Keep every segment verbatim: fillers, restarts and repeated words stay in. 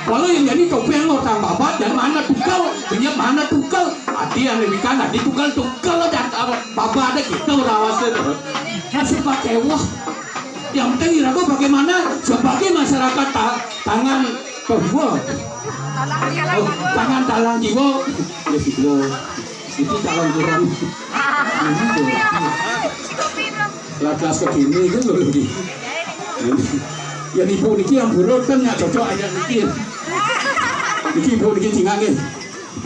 Kalau yang jadi topeng orang babat dan mana tukal, punya mana tukal. Ati ane wikan, ati tukal, tukal dan babat ada kita orang awasnya tu. Masih pakai wah. Yang penting iraga bagaimana sebagai masyarakat ta-, tangan kedua. Oh, tangan talang jiwa. Ya, gitu. Itu talang kurang. Ini tuh. Lakas kekini kan lho, di. Ya, ibu niki ampura kan nggak cocok aja niki. Niki ibu niki cingak nggih.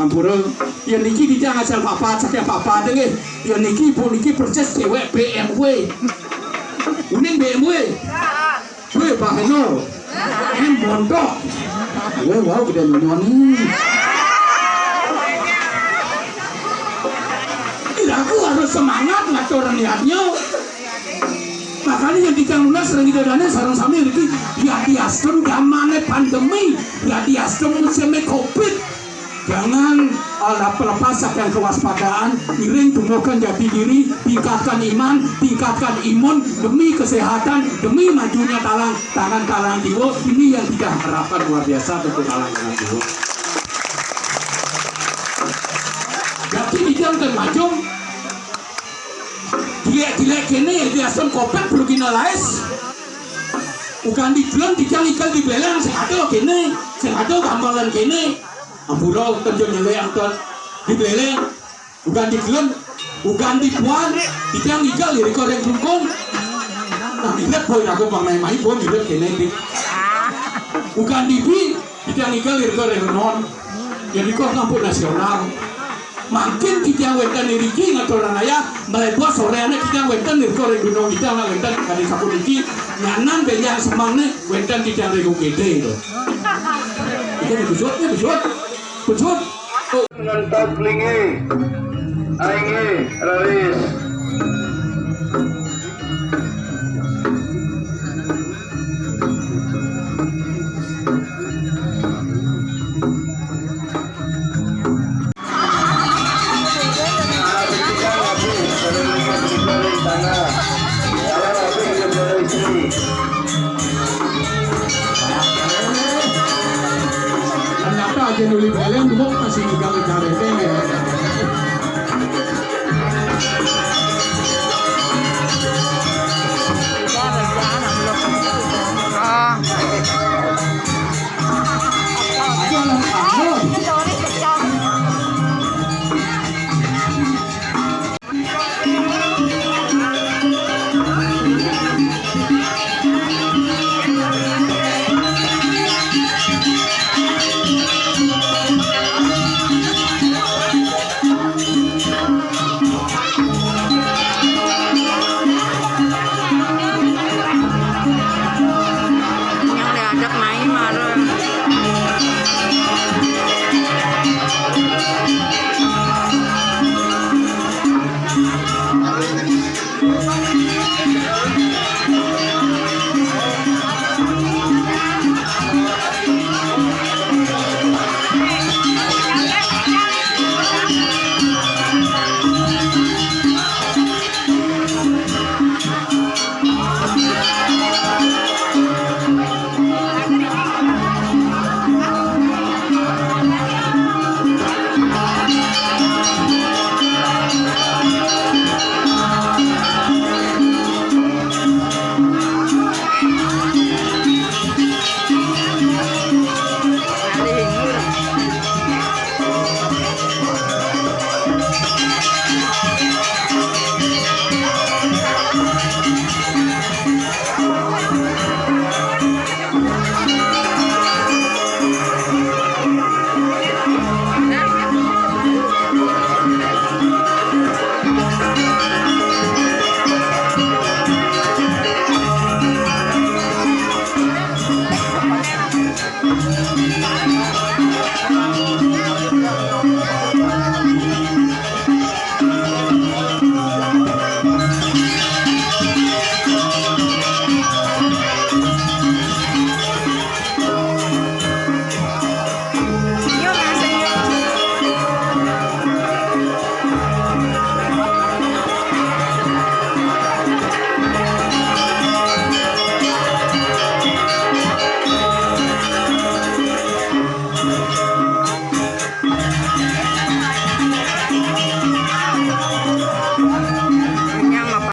Ampura. Ya, niki titiang asal papat, saking papat nggih. Ya, niki ibu niki persis cewek B M W. Uning B M W. Weh, Pak Eno. Em, montok. Weh, wow, gede nyonyoni. Iraga harus semangat ngatur niatnya. Makanya yang titiang nunas sareng Ida Dane sareng sami niki, ya diasem zamane pandemi, ya diasem musime covid. Jangan, eh, lepas saking kewaspadaan, iring tumbuhkan jati diri, tingkatkan iman, tingkatkan imun demi kesehatan, demi majunya talang, tangan talang jiwa. Ini yang kita harapkan luar biasa untuk talang talang jiwa. Jadi titiang ten maju, jelek-jelek kene ya diasem kopek perugina laes. Ugan di deleng titiang ikel di Buleleng sing ada kene, sing ada gambaran kene. Ampura, ten nyelek anton di Buleleng. Ugan di deleng, ugan di puan, titiang ikel irika ring klungkung. Nah, ilet boy aku pang mai-mai boy ilet kene dik. Ugan di bi, titiang ikel irika ring non. Jadi kok kampung nasional. Mangkin titiang wenten iriki ngaturang ayah, mlebos soreane titiang wenten irika ring gunung titiang nak wenten kadi sapuniki, nyanan benjang semangne wenten titiang ring U G D to. Iki dibesut, iki besut. Besut. Ngentot linge. Ainge raris. Ternyata aja nuli beleng, mbok masih ninggal di karete.